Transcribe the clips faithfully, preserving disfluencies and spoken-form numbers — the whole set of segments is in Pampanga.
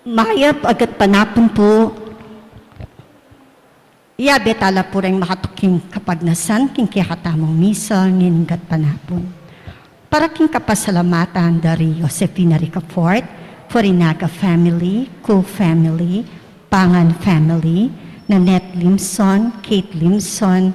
Mayap a gatpanapun pu. Iyabe tala pu reng makatuking kapagnasan king kekatamung misa ngening gatpanapun. Para king kapasalamatan da ri Josefina Ricafort, Forinaga family, Ku family, Pangan family, Nanette Limson, Kate Limson,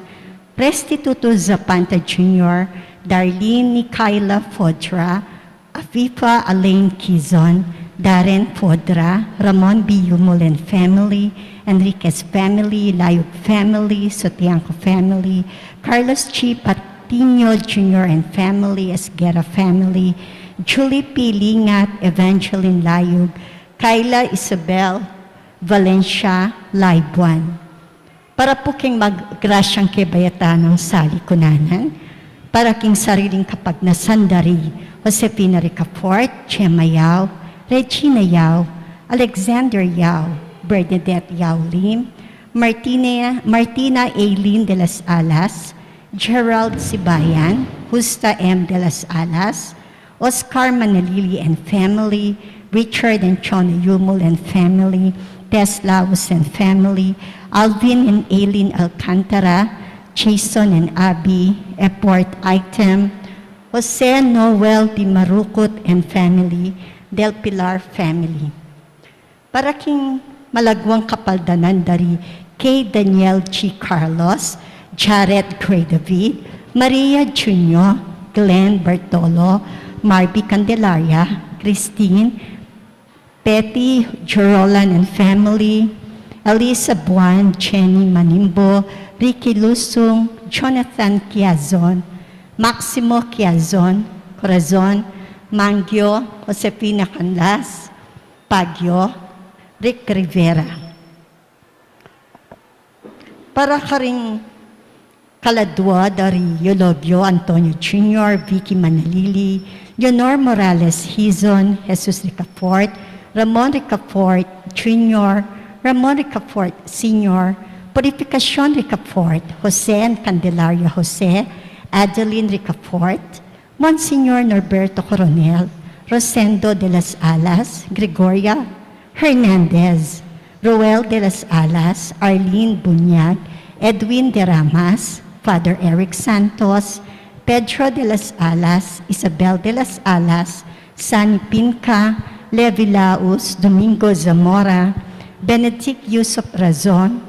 Restituto Zapanta Junior, Darlene ni Kyla Fodra, Afifa Alain Kizon, Darren Fodra, Ramon B. Yumul and family, Enriquez family, Layug family, Sotianco family, Carlos G. Patiño Junior and family, Esguerra family, Julie P. Lingat, Evangeline Layug, Kyla Isabel Valencia Laibuan. Para pu king maggrasyang kebayatan nang sali kunanan, para king sariling kapagnasan da ri Josefina Ricafort, Gemma Yao, Regina Yao, Alexander Yao, Bernadette Yao Lim, Martina, Martina Aileen de las Alas, Gerald Sibayan, Justa M. de las Alas, Oscar Manalili and family, Richard and Chona Yumul and family, Tess Laus and family, Alvin and Aileen Alcantara, Jason and Abby, Eport Item, Jose Noel Di Marucut and family, Del Pilar family. Para king malaguang kapaldanan da ri K. Daniel G. Carlos, Jared Gray David, Maria Junio, Glenn Bartolo, Marby Candelaria, Christine, Betty Jorolan and family, Elisa Buan, Jenny Manimbo, Ricky Lusung, Jonathan Kiazon, Maximo Kiazon, Corazon, Mangio, Josefina Canlas, Baguio, Rick Rivera. Para karing kaladua da ri Eulogio Antonio Junior, Vicky Manalili, Leonor Morales Hizon, Jesus Ricafort, Ramon Ricafort Junior, Ramon Ricafort Senior, Purificacion Ricafort, Jose and Candelaria Jose, Adeline Ricafort, Monsignor Norberto Coronel, Rosendo de las Alas, Gregoria Hernandez, Roel de las Alas, Arlene Bunyag, Edwin de Ramas, Father Eric Santos, Pedro de las Alas, Isabel de las Alas, Sani Pinca, Levi Laus, Domingo Zamora, Benedict Yusuf Razon,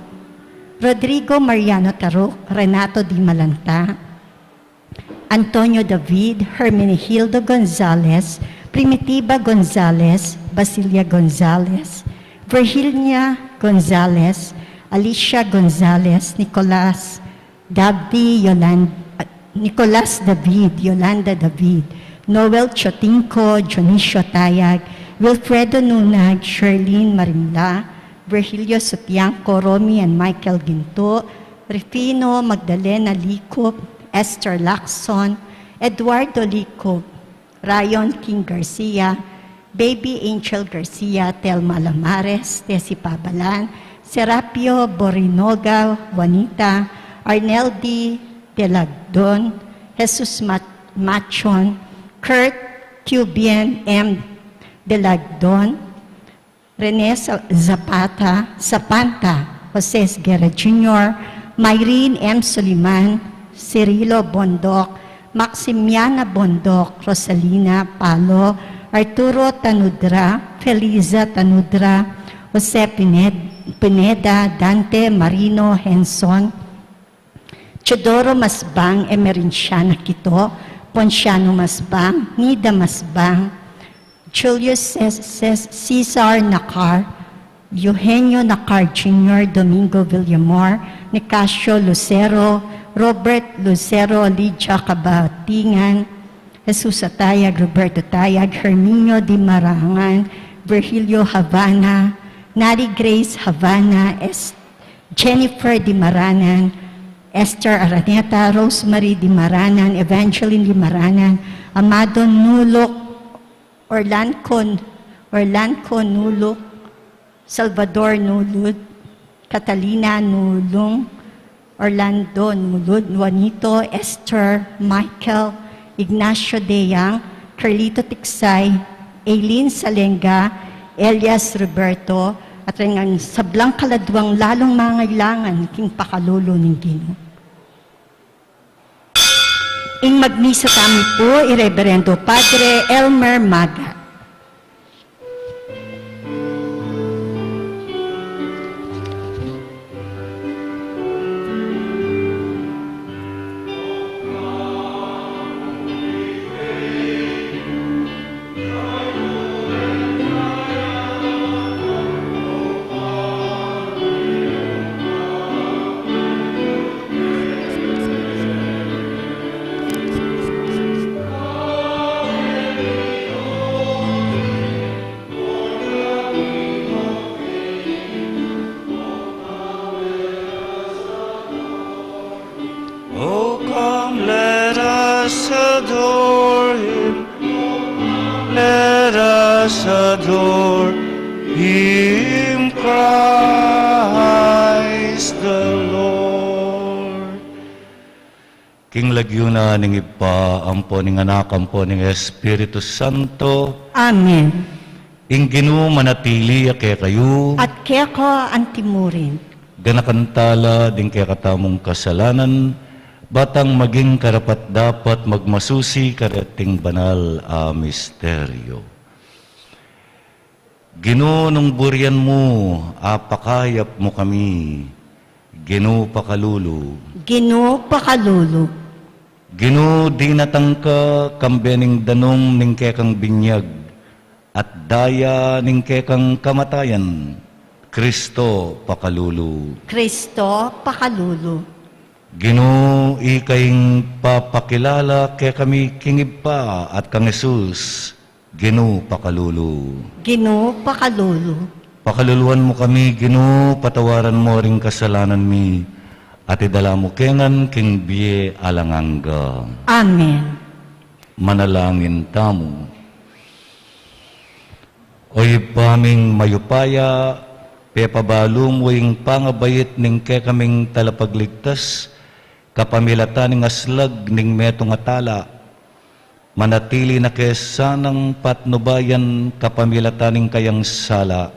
Rodrigo Mariano Taruk, Renato Di Malanta, Antonio David, Hermenegildo Gonzalez, Primitiva Gonzalez, Basilia Gonzalez, Virginia Gonzalez, Alicia Gonzalez, Nicolas Davdi, Yolan-, Nicolas David, Yolanda David, Noel Chotinco, Dionisio Tayag, Wilfredo Nunag, Sherlyn Marimla, Virgilio Sutiangco, Romy and Michael Ginto, Rufino, Magdalena Licup, Esther Lacson, Eduardo Licup, Ryan King Garcia, Baby Angel Garcia, Telma Lamares, Tessie Pabalan, Serapio Borinoga, Juanita, Arneldi Delagdon, Jesus Mat-, Machon, Kurt Cubian M. Delagdon, Rene Sa-, Zapata, Zapanta, Jose Esguerra Junior, Myrin M. Soliman, Cirilo Bondoc, Maximiana Bondoc, Rosalina Palo, Arturo Tanudra, Feliza Tanudra, Jose Pined-, Pineda, Dante Marino Henson, Teodoro Masbang, Emerenciana Quito, Ponciano Masbang, Nida Masbang, Julius Ces-, Ces-, Cesar Nacar, Eugenio Nacar Junior, Domingo Villamor, Nicasio Lucero, Robert Lucero, Lydia Cabatingan, Jesus Atayag, Roberto Tayag, Herminio Di Marangan, Virgilio Havana, Nari Grace Havana, Es-, Jennifer Di Maranan, Esther Araneta, Rosemary Di Maranan, Evangeline Di Maranan, Amado Nulok, Orlanco, Orlanco Nulok, Salvador Nulud, Catalina Nulung, Orlando Nulud, Juanito, Esther, Michael, Ignacio Deyang, Carlito Tiksay, Aileen Salenga, Elias Roberto, at ring sablang kaladwang lalung mangailangan king pakalulu ning Ginu. Ing magmisa tamu pu i Reverendo Padre Elmer Maga. Oh, come, let us adore him. Let us adore him, Christ the Lord. King lagyu na ning Ibpa, ampo ning Anak, ampo ning Espiritu Santo. Amen. Ing Ginu manatili ya kekayu. At keka antimurin. Ganakan tala ding kekatamung kasalanan, ba tang maging karapat-dapat magmasusi kareting banal a misteryo. Ginu, nung burian mu, apakayap mu kami. Ginu, pakalulu. Ginu, pakalulu. Ginu, dinatang ka kambe ning danum ning kekang binyag at daya ning kekang kamatayan. Kristo, pakalulu. Kristo, pakalulu. Ginu, ika ing papakilala kekami king Ibpa at kang Jesus. Ginu, pakalulu. Ginu, pakalulu. Pakaluluan mu kami, Ginu, patawaran mu ring kasalanan mi, at idala mu kengan king bie alang angga. Amen. Manalangin tamu. O Ibpa ming mayupaya, pepabalu mu ing pangabait ning kekaming talapagligtas, kapamilatan ning aslag ning metung a tala, manatili na ke sanang patnubayan kapamilatan ning kayang sala.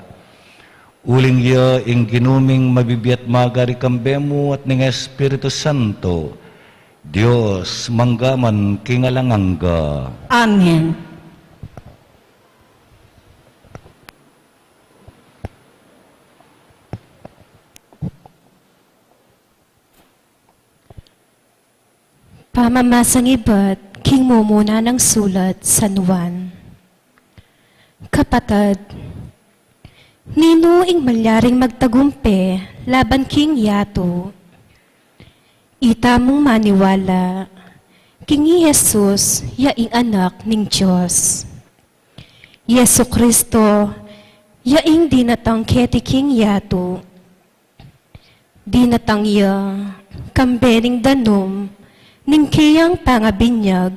Uling iya ing Ginu ming mabibie at magari kambe mu at ning Espiritu Santo, Dios, mangga man king alang angga. Amen. Pamamasang ibat king mumuna nang sulat San Juan. Kapatad, ninu ing malyaring magtagumpe laban king yatu? Itamung maniwala king i Jesus ya ing Anak ning Dios. Jesu Kristo ya ing dinatang keti king yatu. Dinatang ya kambe ning danum ning keyang pangabinyag,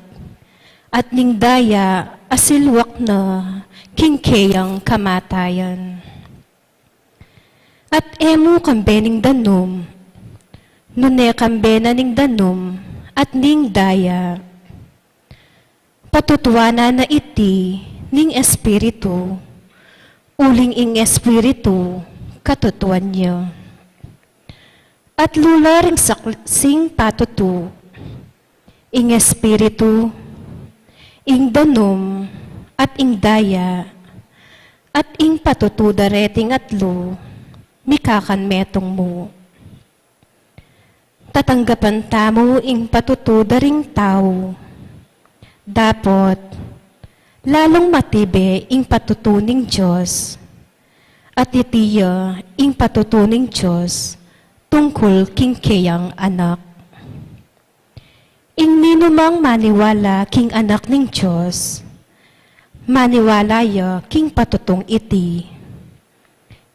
at ning daya asilwak na king keyang kamatayan. At e mu kambe ning danum, nune kambe na ning danum at ning daya. Patutuanan na iti ning Espiritu, uling ing Espiritu katutuan ya. At lula ring saksing patutu, ing Espiritu, ing danum, at ing daya, at ing patutu da reting atlu, mikakan metung mu. Tatanggapan tamu ing patutu da ring tau. Dapot lalung matibe ing patutu ning Dios, at iti ya ing patutu ning Dios tungkul king keyang Anak. Ing ninumang maniwala king Anak ning Dios, maniwala ya king patutung iti.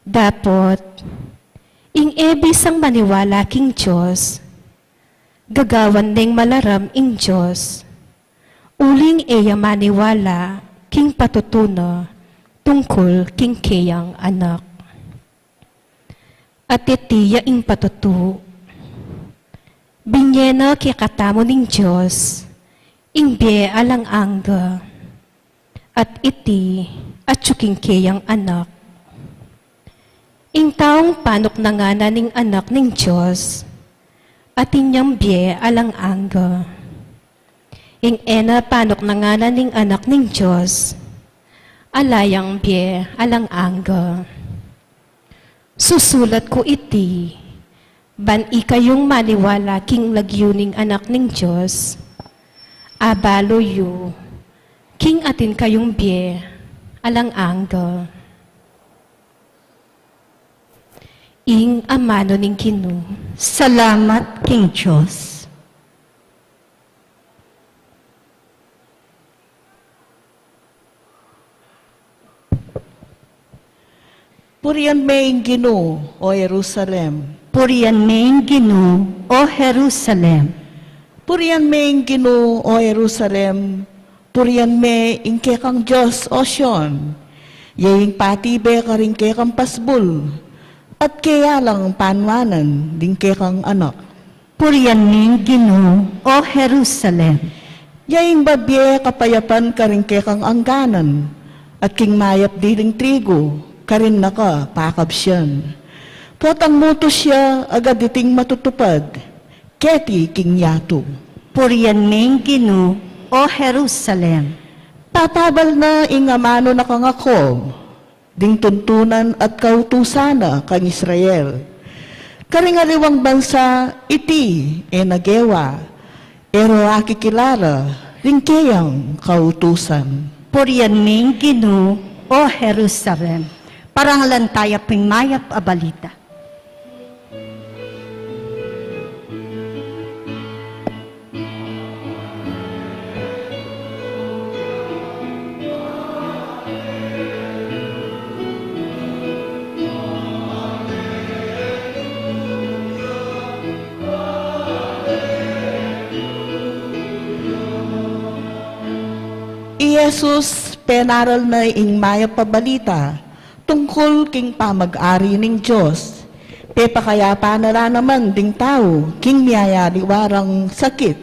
Dapot ing e bisang maniwala king Dios, gagawan neng malaram ing Dios, uling e ya maniwala king patutu na tungkul king keyang Anak. At iti ya ing patutu, binie na kekatamu ning Dios ing bie alang angga. At iti atyu king keyang anak. Ing taung panuknangan na ning Anak ning Dios, atin yang bie alang angga. Ing e na panuknangan na ning Anak ning Dios, ala yang bie alang angga. Susulat ku iti, ban ikayung maniwala king lagyu ning Anak ning Dios, abalu yu, king atin kayung bie alang angga. Ing amanu ning Ginu. Salamat king Dios. Purian me ing Ginu, o Jerusalem. Purian me ing Ginu, o Jerusalem. Purian me ing Ginu, o Jerusalem. Purian me ing kekang Dios, o Sion. Ye ing patibe karing kekang pasbul, at keya lang panuanan ding kekang anak. Purian me ing Ginu, o Jerusalem. Ya ing babie kapayapan karing kekang angganan, at king mayap diling trigu, karin na ka pakabsian. Potang mutus ya agad iting matutupad, keti king yatu. Purian me ing Ginu, o Jerusalem. Patabal na ing amanu na kang Jacob, ding tuntunan at kautusan na kang Israel. Karing aliwang bansa iti e na gewa, e ro akikilala ring keyang kautusan. Purian me ing Ginu, o Jerusalem. Parangalan taya pu ing mayap a balita. I Jesus penaral na ing mayap a balita tungkul king pamag-ari ning Dios. Pepakayapan na la naman ding tau king miyayaliwa rang sakit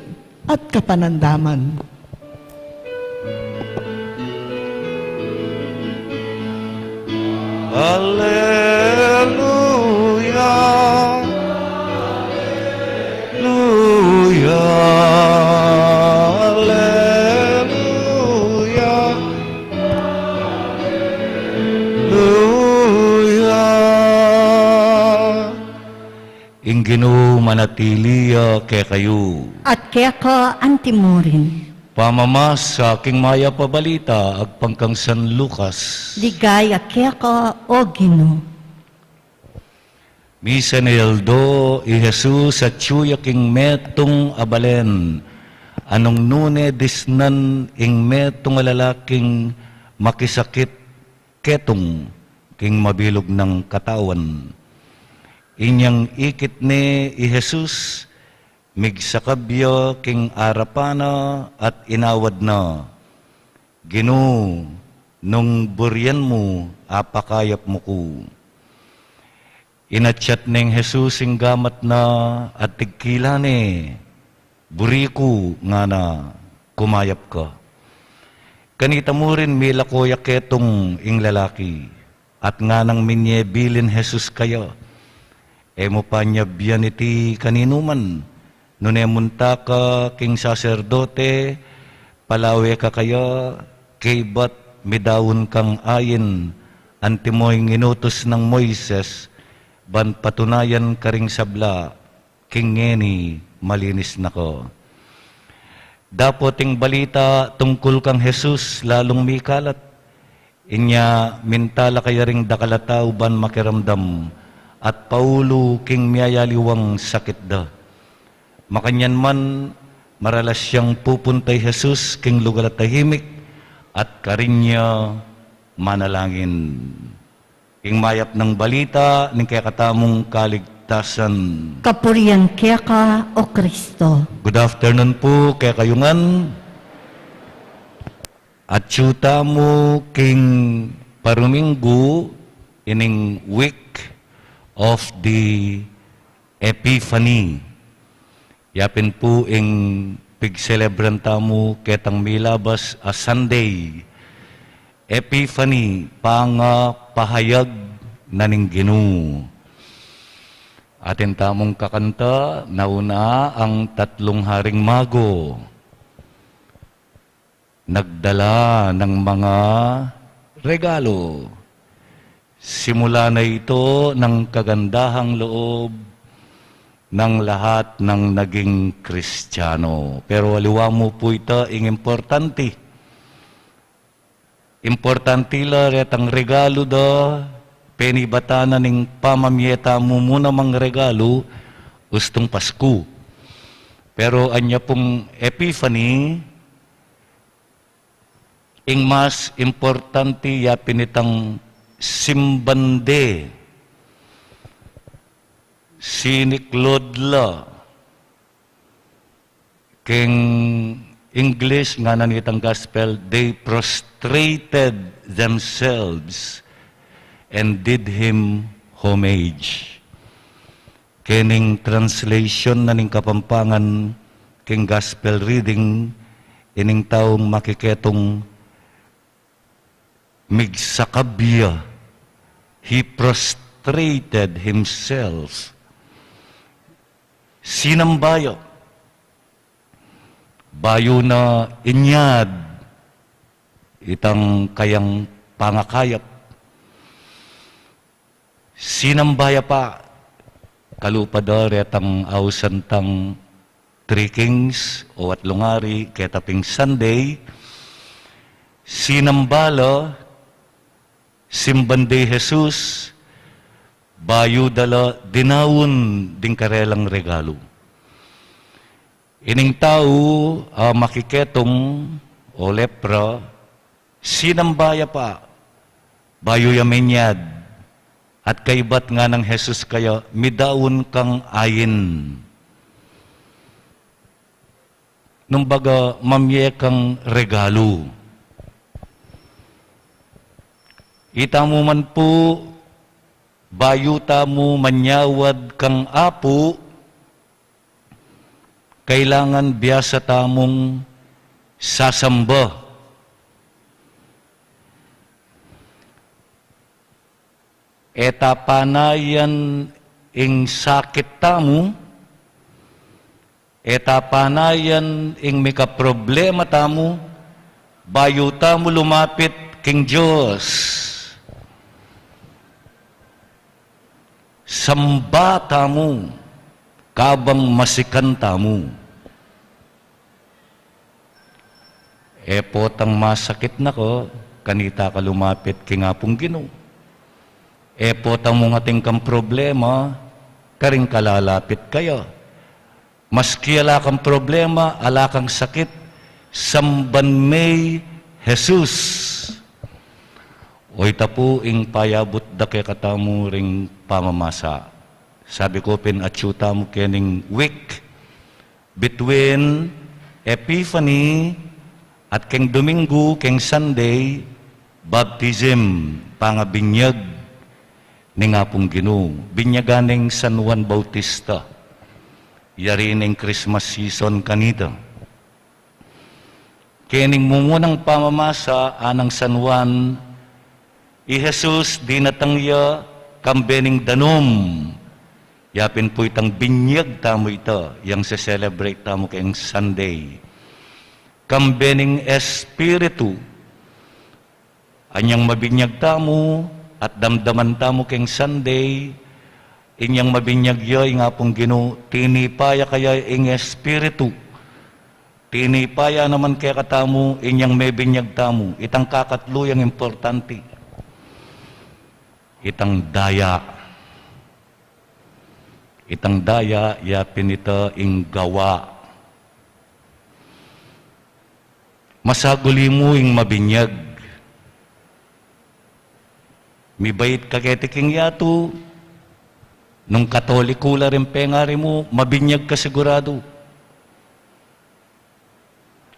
at kapanandaman. Alleluia, Alleluia, Alleluia. Luya. Ing Ginu manatili ya kekayu. At keka antimurin. Pamamasa king mayap a balita agpang kang San Lucas. Ligaya keka, o Ginu. Misan a aldo, i Jesus atyu ya king metung a balen, a nung nune disnan ing metung a lalaking makisakit ketung king mabilug nang katawan. Inyang ikit ne i Jesus, migsakab ya king arapan na at inawad na, "Ginu, nung burian mu, apakayap mu ku." Inatyat neng Jesus ing gamat na at tigkilan ne, "Buri ku," ngana, "kumayap ka." Kanita mu rin milako ya ketung ing lalaki. At nganang minye bilin Jesus kaya, "E mu pa nyabian iti kaninuman. Nune munta ka king saserdote, palawe ka kaya, kaybat midaun kang ain, antimo ing inutus nang Moises, ban patunayan karing sabla, king ngeni malinis na ka." Dapot ing balita tungkul kang Jesus lalung mikalat. Inya minta la kaya ring dakal a tau ban makiramdam at paulu king miyayaliwang sakit da. Makanyan man, maralas yang pupunta i Jesus king lugal a tahimik at karin ya manalangin. Ing mayap nang balita ning kekatamung kaligtasan. Kapurian keka, o Kristo. Good afternoon pu kekayu ngan. Atyu tamu king paruminggu ining Week of the Epiphany. Ya pin pu ing pigselebran tamu ketang milabas a Sunday. Epiphany, pangapahayag na ning Ginu. Atin tamung kakanta, nauna ang tatlung haring mago. Nagdala ng mga regalo. Simula na ito ng kagandahang loob ng lahat ng naging Kristiyano. Pero aliwa mu pu ita ing importante. Importante la retang regalo da, penibatan na ning pamamie tamu mu namang regalo, ustung Pasku. Pero anya pung Epiphany, ing mas importante ya pin itang simbande, siniklod la, keng English ngana nitang gospel, they prostrated themselves and did him homage. Kening translation na ning Kapampangan keng gospel reading, ining taung makiketung migsakab ya, he prostrated himself. Sinamba ya. Bayu na inyad itang kayang pangakayap. Sinamba ya pa, kalupa da retang ausan tang Three Kings o Atlung Ari, keta ping Sunday, sinamba la, simban de i Jesus, bayu da la dinaun ding karelang regalu. Ining tau a makiketung o lepra, sinamba ya pa, bayu ya menyad, at kaybat nganang Jesus kaya, midaun kang ain. Nung baga, mamie kang regalu. Itamu man pu, bayu tamu manyawad kang Apu, kailangan biasa tamung sasamba. E ta panayan ing sakit tamu, e ta panayan ing mikaproblema tamu, bayu tamu lumapit king Dios. Samba tamu, kabang masikan tamu. E potang masakit na ko, kanita ka lumapit king Apung Ginu. E pota mung atin kang problema, karin ka lalapit kaya. Maski ala kang problema, ala kang sakit, samban me i Jesus. O ita pu ing payabut da kekatamu ring pamamasa. Sabi ku pin, atyu tamu kening week between Epiphany at keng Domingo, keng Sunday, baptism, pangabinyag ning Apung Ginu. Binyagan neng San Juan Bautista. Yari neng Christmas season kanita. Kening mumunang pamamasa, anang San Juan, i Jesus dinatang ya kambe ning danum. Ya pin pu itang binyag tamu ita, yang se-celebrate tamu keng Sunday. Kambe ning Espiritu, anyang mabinyag tamu at damdaman tamu keng Sunday, inyang mabinyag ya ing Apung Ginu, tinipa ya kaya ing Espiritu. Tinipa ya naman kekatamu, inyang mebinyag tamu. Itang kakatlu yang importante. Itang daya. Itang daya, ya pin ita ing gawa. Masaguli mu ing mabinyag. Mibait ka keti king yatu, nung Katoliko la ring pengari mu, mabinyag ka siguradu.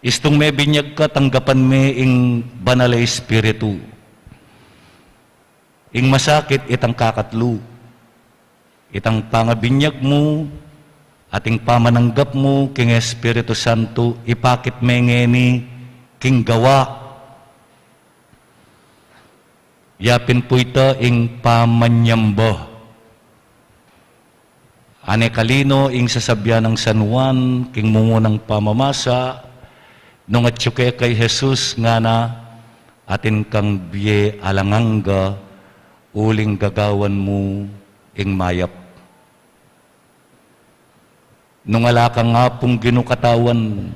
Istung mebinyag ka, tanggapan me ing Banal a Espiritu. Ing masakit, itang kakatlu. Itang pangabinyag mu, at ing pamananggap mu king Espiritu Santo, ipakit me ngeni king gawa. Yapin pu ita ing pamanyamba. Ane kalino ing sasabian nang San Juan king mumunang pamamasa, nung atyu ke kang Jesus ngana, atin kang bie alang angga, uling gagawan mu ing mayap. Nung ala kang Apung Ginu katawan,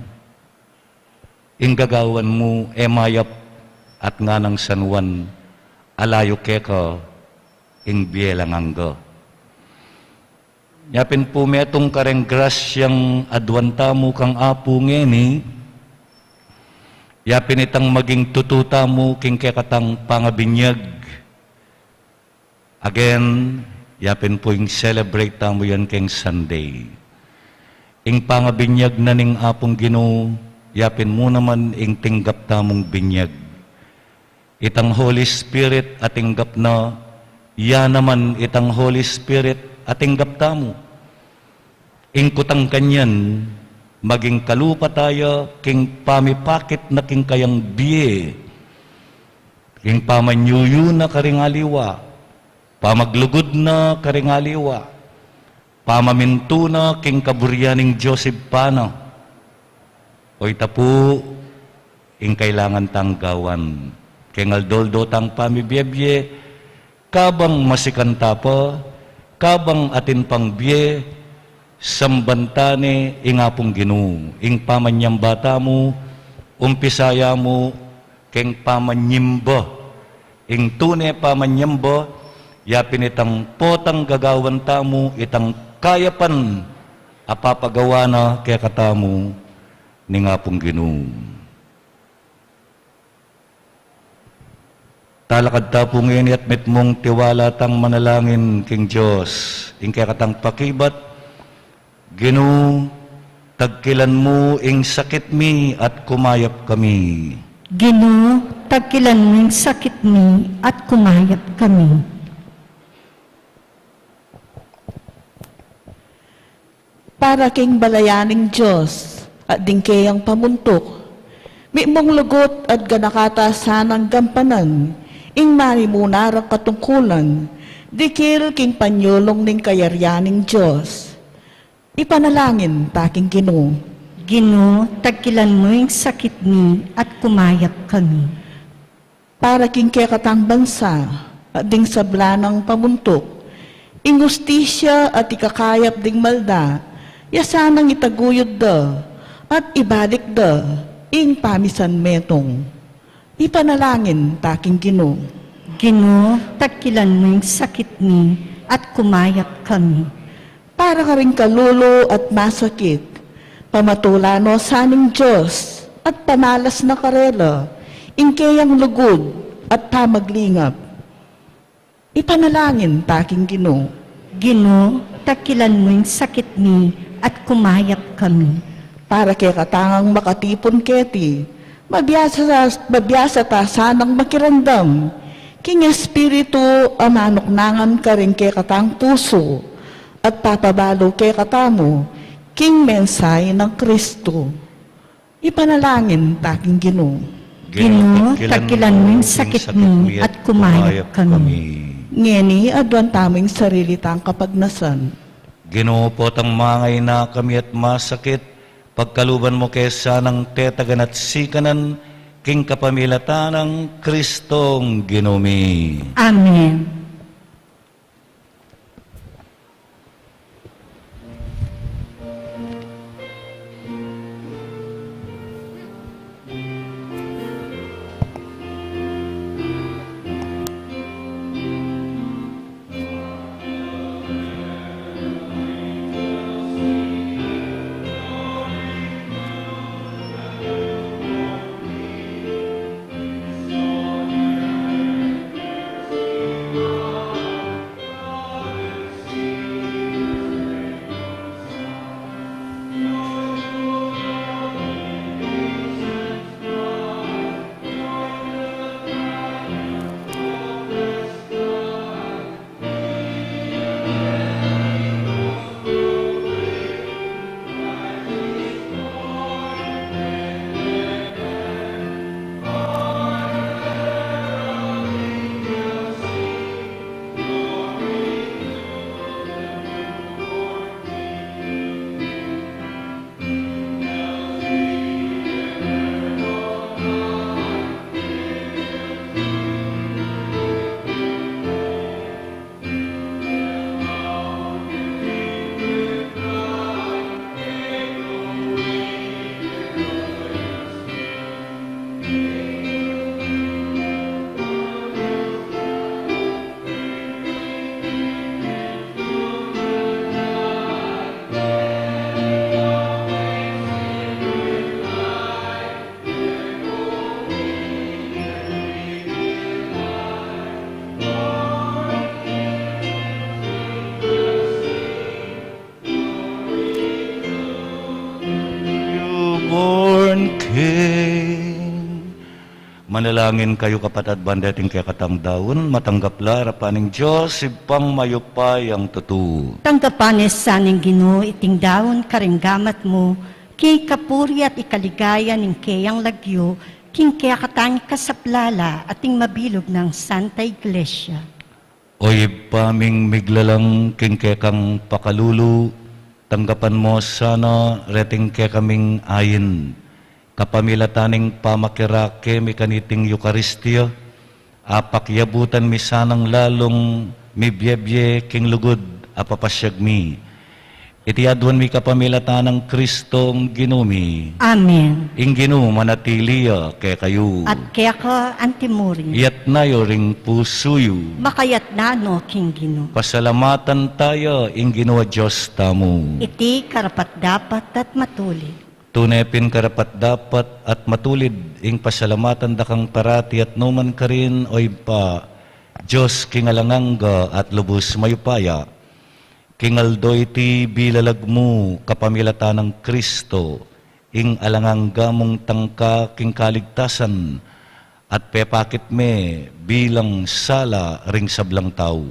ing gagawan mu e mayap, at ngana nang San Juan, ala yu keka ing bie alang angga. Yapin pu metung kareng grasyang aduan tamu kang Apu ngeni, yapin itang maging tutu tamu king kekatang pangabinyag. Again, yapin pu ing celebrate tamu yan keng Sunday. Ing pangabinyag na ning Apung Ginu, yapin mu naman ing tinggap tamung binyag. Itang Holy Spirit a tinggap na, ya naman itang Holy Spirit a tinggap tamu. Ing kutang kanyan, maging kalupa taya king pamipakit na king kayang bie, king pamanyuyu na karing aliwa, pamaglugud na karing aliwa, pamamintu na king kaburian ning Dios Ibpa na. O ita pu ing kailangan tang gawan keng aldo-aldo tang pamibie-bie, kabang masikan ta pa, kabang atin pang bie, samban ta ne ing Apung Ginu. Ing pamanyamba tamu, umpisa ya mu keng pamanyimba. Ing tune pamanyimba, yapin itang potang gagawan tamu, itang kayapan a papagawa na kekatamu ning Apung Ginu. Talakad ta pu ngeni at mitmung tiwala tang manalangin king Dios. Ing kekatang pakibat, Ginu, tagkilan mu ing sakit mi at kumayap kami. Ginu, tagkilan mu ing sakit mi at kumayap kami. Para king balayan ning Dios at ding keyang pamuntuk, mitmung lugud at ganaka ta sanang gampanan ing manimuna rang katungkulan dikil king panyulung ning kayarian ning Dios. Ipanalangin ta king Ginu. Ginu, tagkilan mu ing sakit mi at kumayap kami. Para king kekatang bansa at ding sabla nang pamuntuk, ing hustisya at ikakayap ding malda, ya sanang itaguyud da at ibalik da ing pamisan metung. Ipanalangin ta king Ginu. Ginu, tagkilan mu ing sakit mi at kumayap kami. Para karing kalulu at masakit, pamatula no sa ning Dios at pamalas na karela ing keyang lugud at pamaglingap. Ipanalangin ta king Ginu. Ginu, tagkilan mu ing sakit mi at kumayap kami. Para kekatang makatipun keti, mabiasa, mabiasa ta sanang makiramdam king Espiritu a manuknangan karing kekatang pusu at papabalu kekatamu king mensahe nang Kristu. Ipanalangin ta king Ginu. Ginu, tagkilan mu ing sakit mi at kumayap kami. Ngeni, aduan tamu ing sarili tang kapagnasan. Ginu, potang mangaina kami at masakit, pagkaluban mu ke sanang tetagan at sikanan, king kapamilatan nang Kristong Ginu mi. Amen. Manalangin kayu, kapatad, ban deting kekatang daun, matanggap la arapan ning Dios, Ibpang mayupayang tutu. Tanggapan ne sa ning Ginu iting daun karing gamat mu, king ikapuri at ikaligaya ning keyang lagyu, king kekatang ikasaplala at ing mabilug nang Santa Iglesia. O Ibpa ming miglalang king kekang pakalulu, tanggapan mu sana reting kekaming ain, kapamilatan ning pamakirake mi kaniting Eukaristia, apakyabutan mi sanang lalung mibiebie king lugud a papasyag mi. Iti aduan mi kapamilatan nang Kristong Ginu mi. Amen. Ing Ginu manatili ya kekayu. At keka antimurin. Iyatas yu ring pusu yu. Makayatas no king Ginu. Pasalamatan taya ing Ginu a Dios tamu. Iti karapat-dapat at matulid. Tune pin karapat-dapat at matulid ing pasalamatan da kang parati at nukarin man, O Ibpa, Dios king alang angga at lubus mayupaya. King aldo iti bilalag mu kapamilatan nang Kristo, ing alang angga mung tangka king kaligtasan, at pepakit me bilang sala ring sablang tau.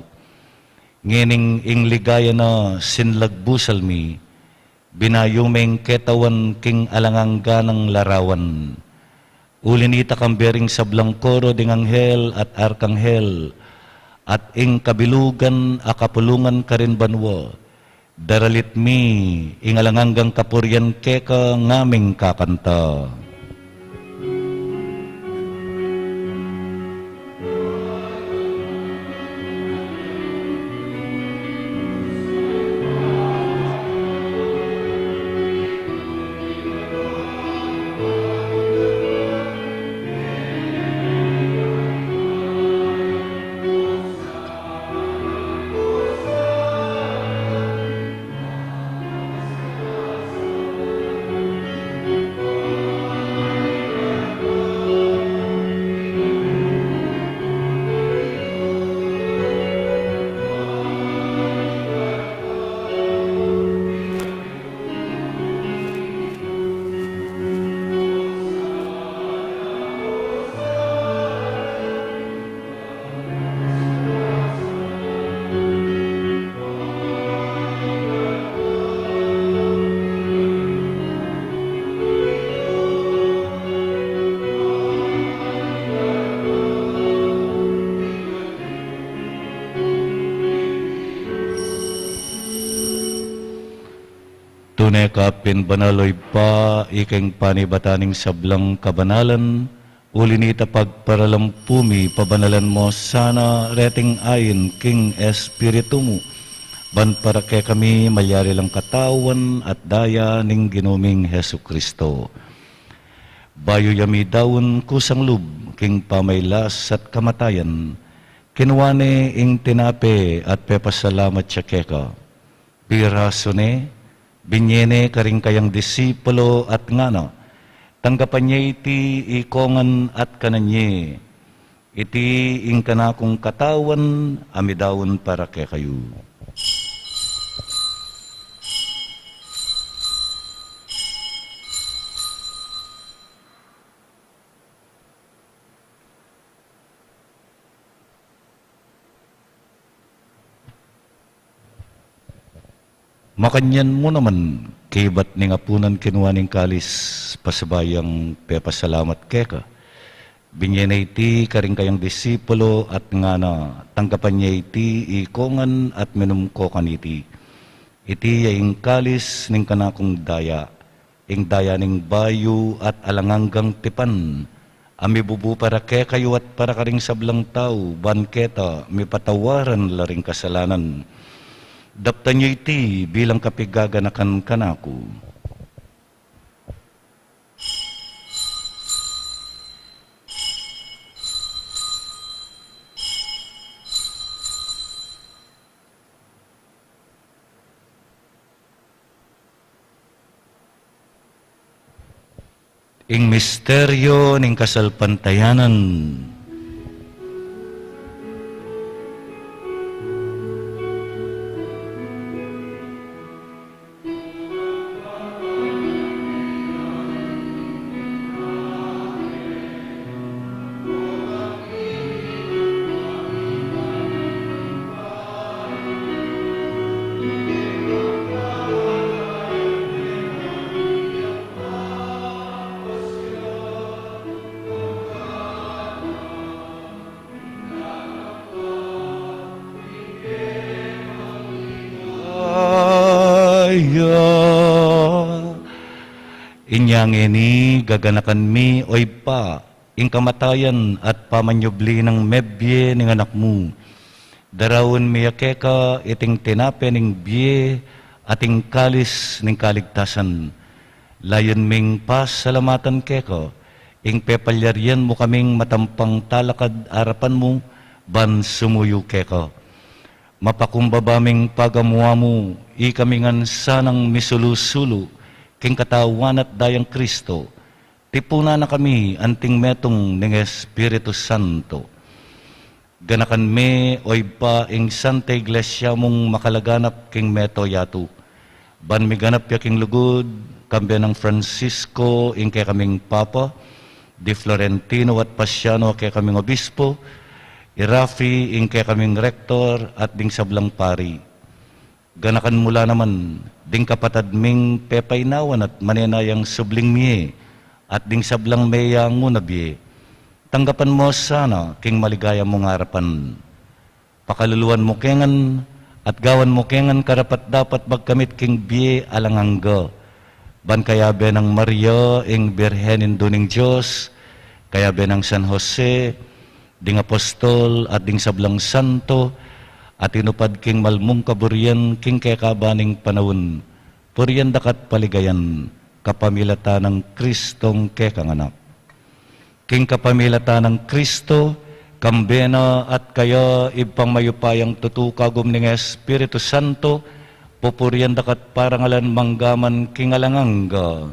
Ngening ing ligaya na sinlagbusal mi, binayu meng ketawan king alang angga nang larawan. Uli nita kambe ring sablang koro ding anghel at arkanghel, at ing kabilugan a kapulungan karin banua, daralit mi ing alang anggang kapurian keka ngaming kakanta. Tune ka pin banal, O Ibpa, ika ing panibatan ning sablang kabanalan, uli nita pagparalampu mi, pabanalan mu sana reting ain king Espiritu mu, ban para kekami malyari lang katawan at daya ning Ginu ming Jesucristo. Bayu ya midaun kusang lub king pamailas at kamatayan, kinua ne ing tinape at pepasalamat ya keka. Pirasu ne, binye ne karing kayang disipulo at ngana, tanggapan ye iti ikongan at kanan ye. Iti ing kanakung katawan a midaun para kekayu. Makanyan mu naman, kaybat ning apunan kinua ne ing kalis, pasibayu yang pepasalamat keka. Binye ne iti karing kayang disipulo at ngana, tanggapan ye iti ikongan at minum ko kaniti. Iti ya ing kalis ning kanakung daya, ing daya ning bayu at alang anggang tipan, a mibubu para kekayu at para karing sablang tau, ban keta mipatawaran la ring kasalanan. Daptan yu iti bilang kapigaganakan kanaku. Ing misteryo ning kasalpantayanan. Aya. Inya ngeni gaganakan mi, o Ibpa, ing kamatayan at pamanyubli nang mebie ning Anak mu. Daraun mi ya keka iting tinape ning bie at ing kalis ning kaligtasan. Layun ming pasalamatan keka ing pepalyarian mu kaming matampang talakad arapan mu ban sumuyu keka. Mapakumbaba ming pagamuamu, ikami ngan sanang misulu-sulu king Katawan at Dayang Kristo, tipunan na kami anting metung ning Espiritu Santo. Ganakan me, o Ibpa, ing Santa Iglesia mung makalaganap king mabilug a yatu. Ban miganap ya king lugud, kambe nang Francisco, ing kekaming Papa, di Florentino at Pasiano, a kekaming Obispo, i Rafi, ing kekaming Rektor, at ding sablang pari. Ganakan mu la naman ding kapatad ming pepainawan at manenayang subling mie, at ding sablang meyangu na bie. Tanggapan mu sana king maligaya mung arapan. Pakaluluan mu ke ngan, at gawan mu ke ngan karapat-dapat magkamit king bie alang angga. Ban kayabe nang Maria, ing Birhen Indu ning Dios, kayabe nang San Jose, ding apostol, at ding sablang santo, a tinupad king mal mung kaburian king kekaban ning panaun, purian daka at paligayan, kapamilatan nang Kristong kekang Anak. King kapamilatan nang Kristo, kambe na at kaya, Ibpang mayupayang tutu, kagum ning Espiritu Santo, pupurian daka at parangalan mangga man king alang angga.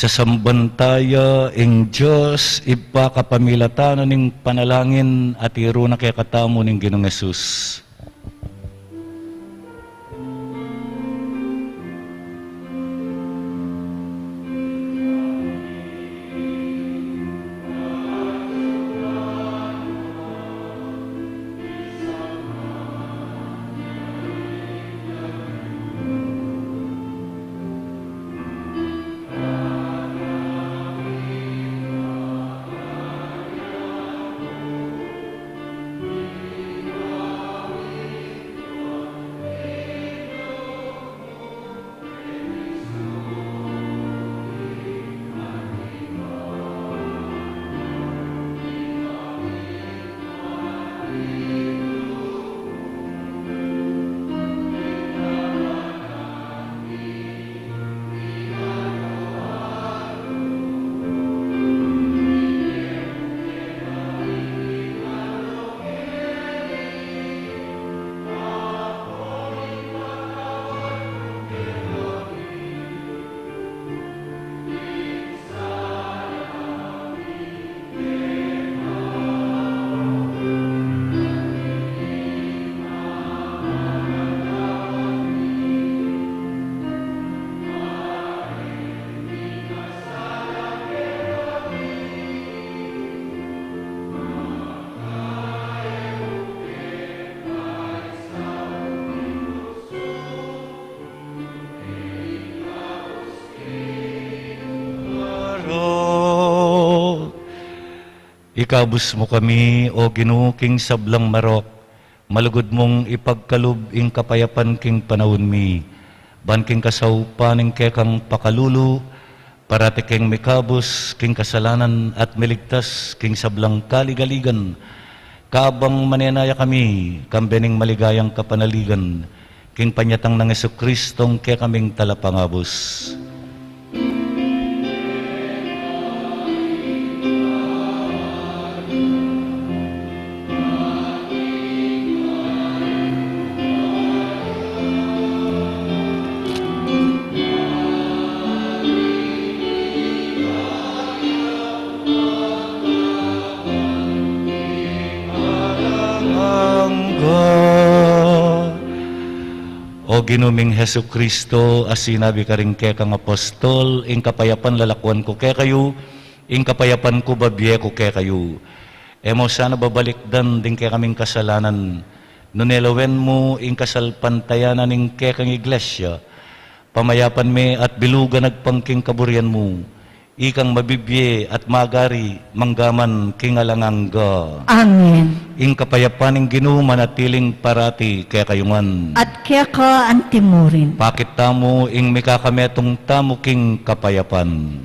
Sasamban taya ing Dios Ibpa kapamilatan na ning panalangin, a tiru na kekatamu ning Ginung Jesus. Ikabus mu kami, O Ginu, king sablang marok, malugud mung ipagkalub ing kapayapan king panaun mi, ban king kasaupan ning kekang pakalulu, parati keng mikabus king kasalanan at miligtas king sablang kaligaligan, kabang manenaya kami kambe ning maligayang kapanaligan, king panyatang nang Jesucristong kekaming Talapangabus. Angga. O Ginu ming Jesucristo, a sinabi karing kekang apostol, ing kapayapan lalakuan ku kekayu, ing kapayapan ku babie ku kekayu. E mu sana babalikdan ding kekaming kasalanan, nune lawen mu ing kasalpantayanan ning kekang Iglesia, pamayapan me at bilugan agpang king kaburian mu, ikang mabibie at magari manggaman king alang angga. Amen. Ing kapayapan ning Ginu manatiling parati kekayu ngan. At keka antimurin. Pakit tamu ing mikakametung tamu king kapayapan.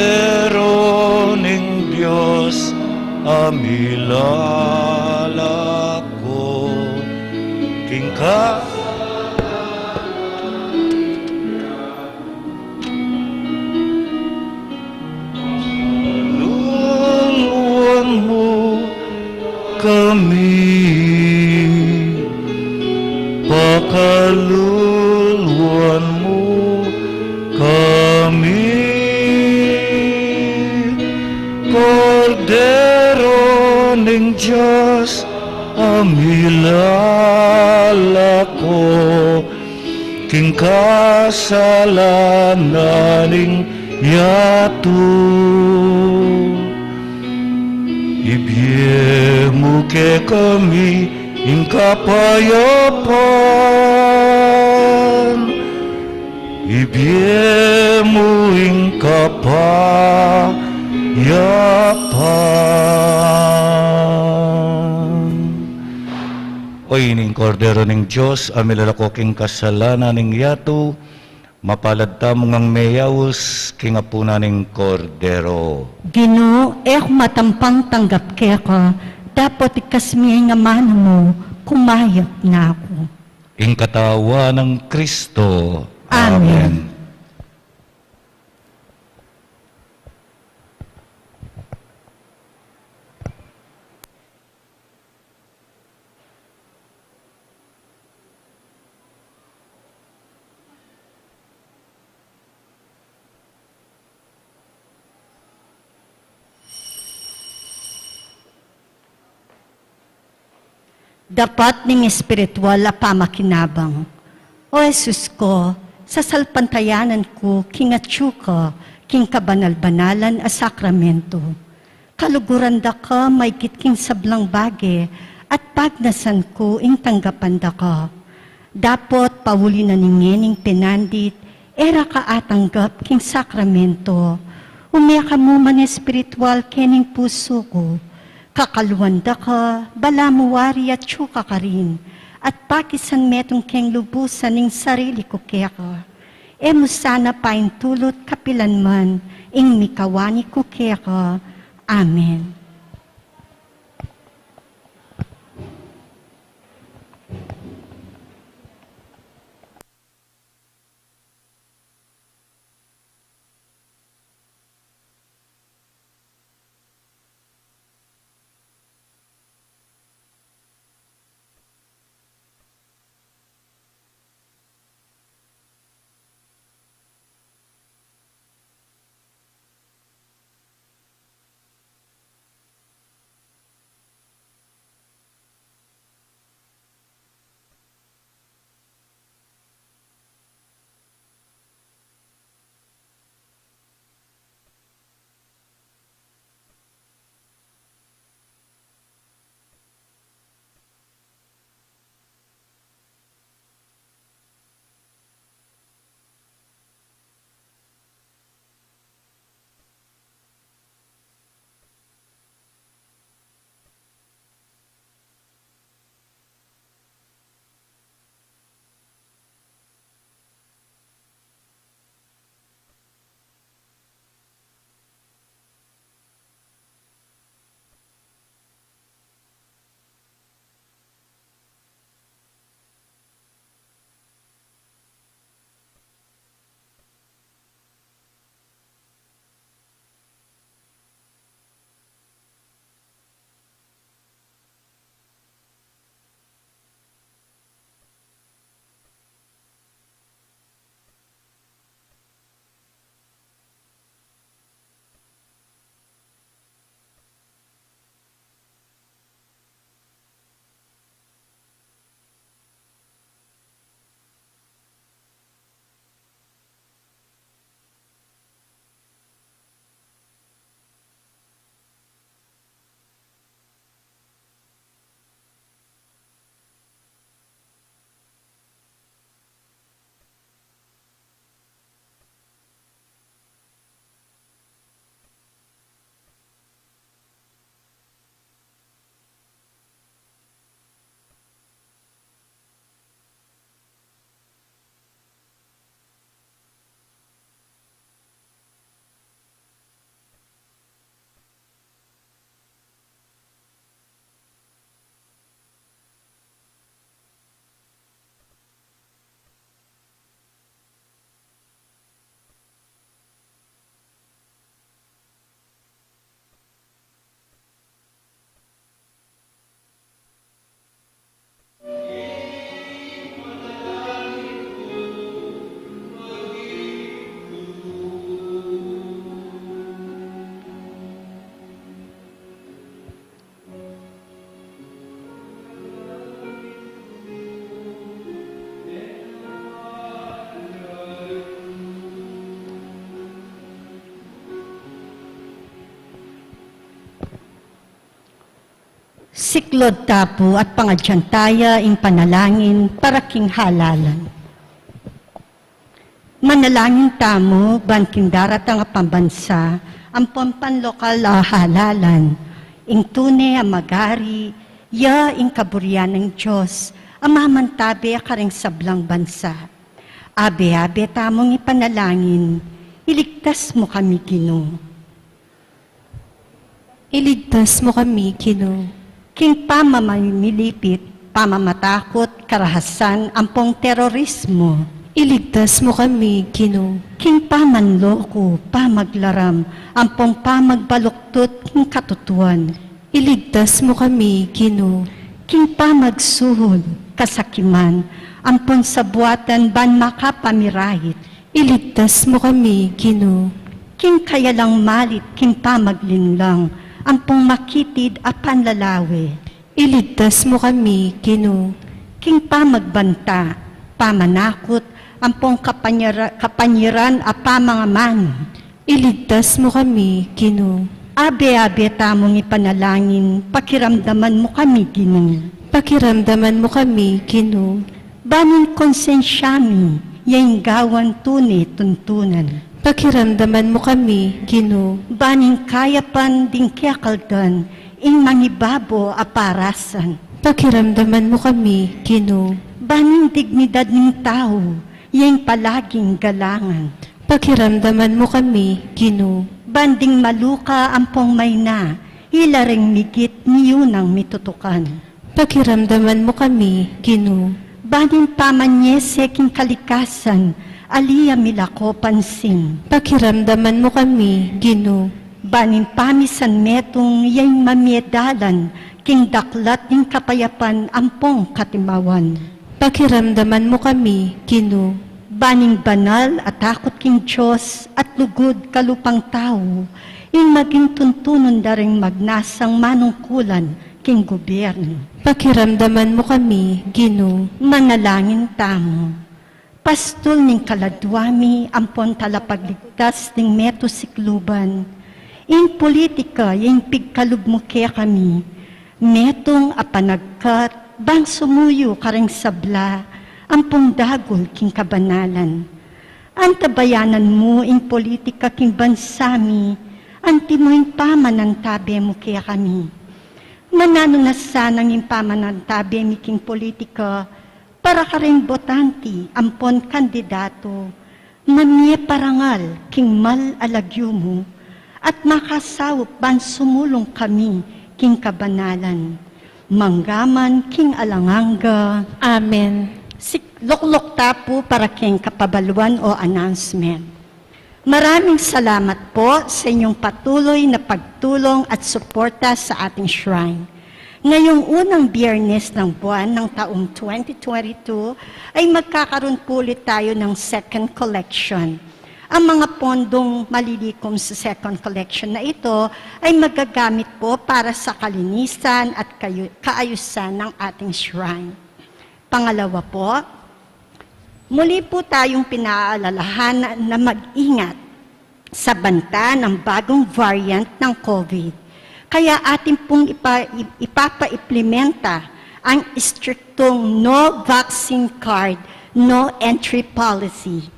Kordero ning Dios, a milalako king ka- Pakaluluan mu kami, pakaluluan mu kami. Kordero ning Dios, a milalako king kasalanan ning yatu. Ibie mu kekami ing kapayapan. Ibie mu ing kapayapan. O ini ing Kordero ning Dios, a milalako king kasalanan ning yatu, mapalad tamu ngang meyaus king apunan ning Kordero. Ginu, e ku matampang tanggap keka, dapot ikasmi ing amanu mu, kumayap na ku. Ing katawan nang Kristo. Amen. Amen. Dapat ning espiritual a pamakinabang. O Jesus ko, sasalpantayanan ku king atyu ka king kabanal-banalan a sakramento. Kaluguran da ka maigit king sablang bage, at pagnasan ku ing tanggapan da ka. Dapot pauli na ning ngening penandit, e ra ka atanggap king sakramento. Ume ka mu man espiritual kening pusu ku. Kakaluan da ka, balamu wari atyu ka karin, at pakisan metung keng lubusan ing sarili ku keka. E mu sana paintulut kapilan man ing mikawani ku keka. Amen. Siklaud ta pu at pangadyan taya ing panalangin para king halalan. Manalangin tamu ban king daratang a pambansa ampon panlokal a halalan, ing tune a magari, ya ing kaburian ning Dios a mamantabe karing sablang bansa. Abe-abe tamung ipanalangin, iligtas mu kami, Ginu. Iligtas mu kami, Ginu. King pamamilipit, pamamatakut, karahasan, ampong terorismo. Iligtas mu kami, Ginu. King pamanloko, pamaglaram, ampong pamagbaluktut king katutuan. Iligtas mu kami, Ginu. King pamagsuhul, kasakiman, ampong sabuatan ban makapamirahit. Iligtas mu kami, Ginu. King kayalang malit, king pamaglinlang, ampong makitid a panlalawe. Iligtas mu kami, Ginu. King pamagbanta, pamanakut, ampong kapanyara-, kapanyaran a pamangamanu. Iligtas mu kami, Ginu. Abe-abe tamung ipanalangin, pakiramdaman mu kami, Ginu. Pakiramdaman mu kami, Ginu. Ban ing konsensya mi, ya ing gawan tune tuntunan. Pakiramdaman mu kami, Ginu. Ban ing kayapan ding kekaldan, ing mangibabo a parasan. Pakiramdaman mu kami, Ginu. Ban ing dignidad ning tau, ya ing palaging galangan. Pakiramdaman mu kami, Ginu. Ban ding maluka ampong mayna, ila ring migit miyunang mitutukan. Pakiramdaman mu kami, Ginu. Ban ing pamanyese king kalikasan, ali a milako pansin. Pakiramdaman mu kami, Ginu. Ban ing pamisan metung ya ing mamie dalan, king daklat ning kapayapan ampong katimawan. Pakiramdaman mu kami, Ginu. Ban ing banal a takut king Dios at lugud kalupang tau, ing maging tuntunun da ring magnasang manungkulan king gubyernu. Pakiramdaman mu kami, Ginu. Manalangin tamu. Pastul ning kaladwa mi, ampon talapagligtas ning meto sikluban. Ing politika, ing pigkalub mu kekami, metung a panagkat, ban sumuyu karing sabla, ampong dagul king kabanalan. Antabayanan mu ing politika king bansa mi, anti mu ing pamanantabe mu kekami. Mananu na sanang ing pamanantabe mi king politika, para karing botante ampon kandidato, mamie parangal king mal a lagyu mu, at makasaup ban sumulung kami king kabanalan. Mangga man king alang angga. Amen. Sik-, loklok ta pu para king kapabaluan o announcement. Maraming salamat po sa inyong patuloy na pagtulong at suporta sa ating shrine. Ngayong unang Biyernes ng buwan ng taong twenty twenty-two ay magkakaroon po ulit tayo ng second collection. Ang mga pondong malilikom sa second collection na ito ay magagamit po para sa kalinisan at kayu-, kaayusan ng ating shrine. Pangalawa po, muli po tayong pinaalalahanan na mag-ingat sa banta ng bagong variant ng COVID. Kaya atin pong ipa-, ipapaimplementa ang istriktong no vaccine card, no entry policy.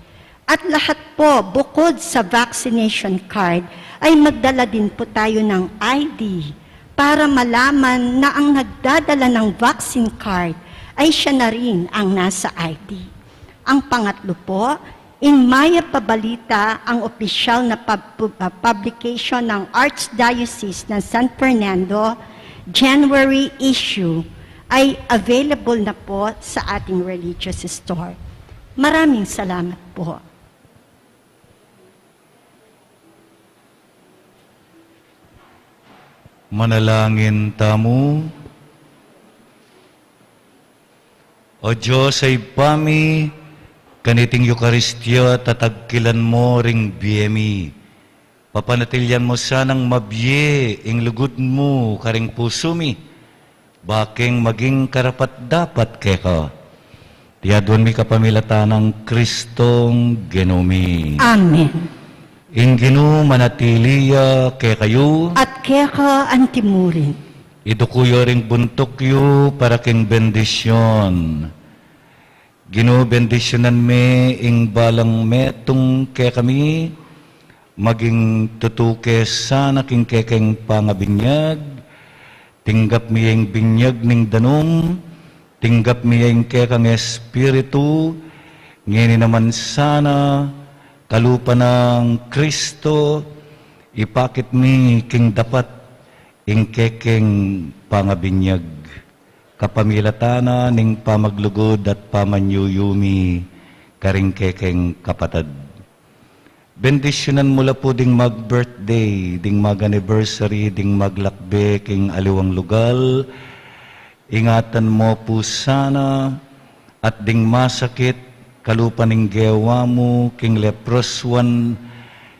At lahat po, bukod sa vaccination card, ay magdala din po tayo ng I D para malaman na ang nagdadala ng vaccine card ay siya na rin ang nasa I D. Ang pangatlo po, ing Maya Pabalita, ang opisyal na pub-, pub-, ah, publication ng Archdiocese ng San Fernando, January issue, ay available na po sa ating religious store. Maraming salamat po. Manalangin tamu. O Dios a Ibpa mi, kaniting Eukaristia tatagkilan mu ring bie mi. Papanatilian mu sanang mabie ing lugud mu karing pusu mi, ba keng maging karapat-dapat keka. Iti aduan mi kapamilatan nang Kristong Ginu mi. Amen. Ing Ginu manatili ya kekayu. At keka antimurin. Iduku yu ring buntuk yu para king bendisyun. Ginu, bendisyunan me ing balang metung kekami, maging tutu ke sana king kekeng pangabinyag. Tinggap mi ya ing binyag ning danum, tinggap mi ya ing kekang espiritu, ngeni naman sana, kalupa nang Kristo, ipakit mi king dapat ing kekeng pangabinyag, kapamilatan na ning pamaglugud at pamanyuyumi karing kekeng kapatad. Bendisyunan mu la pu ding mag-birthday, ding mag-anniversary, ding maglakbe king aliwang lugal. Ingatan mu pu sana at ding masakit, kalupa ning gewa mu king leproswan,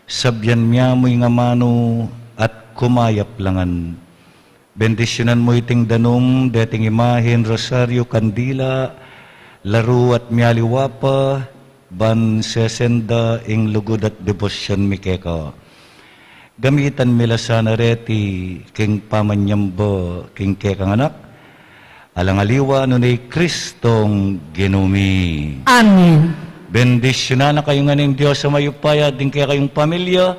sabyan mya mu ing amanu at kumayap la ngan. Bendisyunan mu iting danum, deting imahen, rosaryu, kandila, laru at mialiwa pa, ban sesenda ing lugud at debosyon mi keka. Gamitan mi la sana reti king pamanyamba king kekang anak, alang aliwa nune i Kristong Ginu mi. Amen. Bendisyunan na kayu ngan ning Dios a mayupaya, ding kekayung pamilya,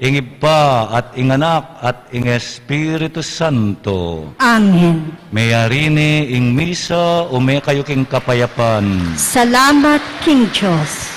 ing Ibpa at ing Anak at ing Espiritu Santo. Amen. Meyari ne ing misa, ume kayu king kapayapan. Salamat king Dios.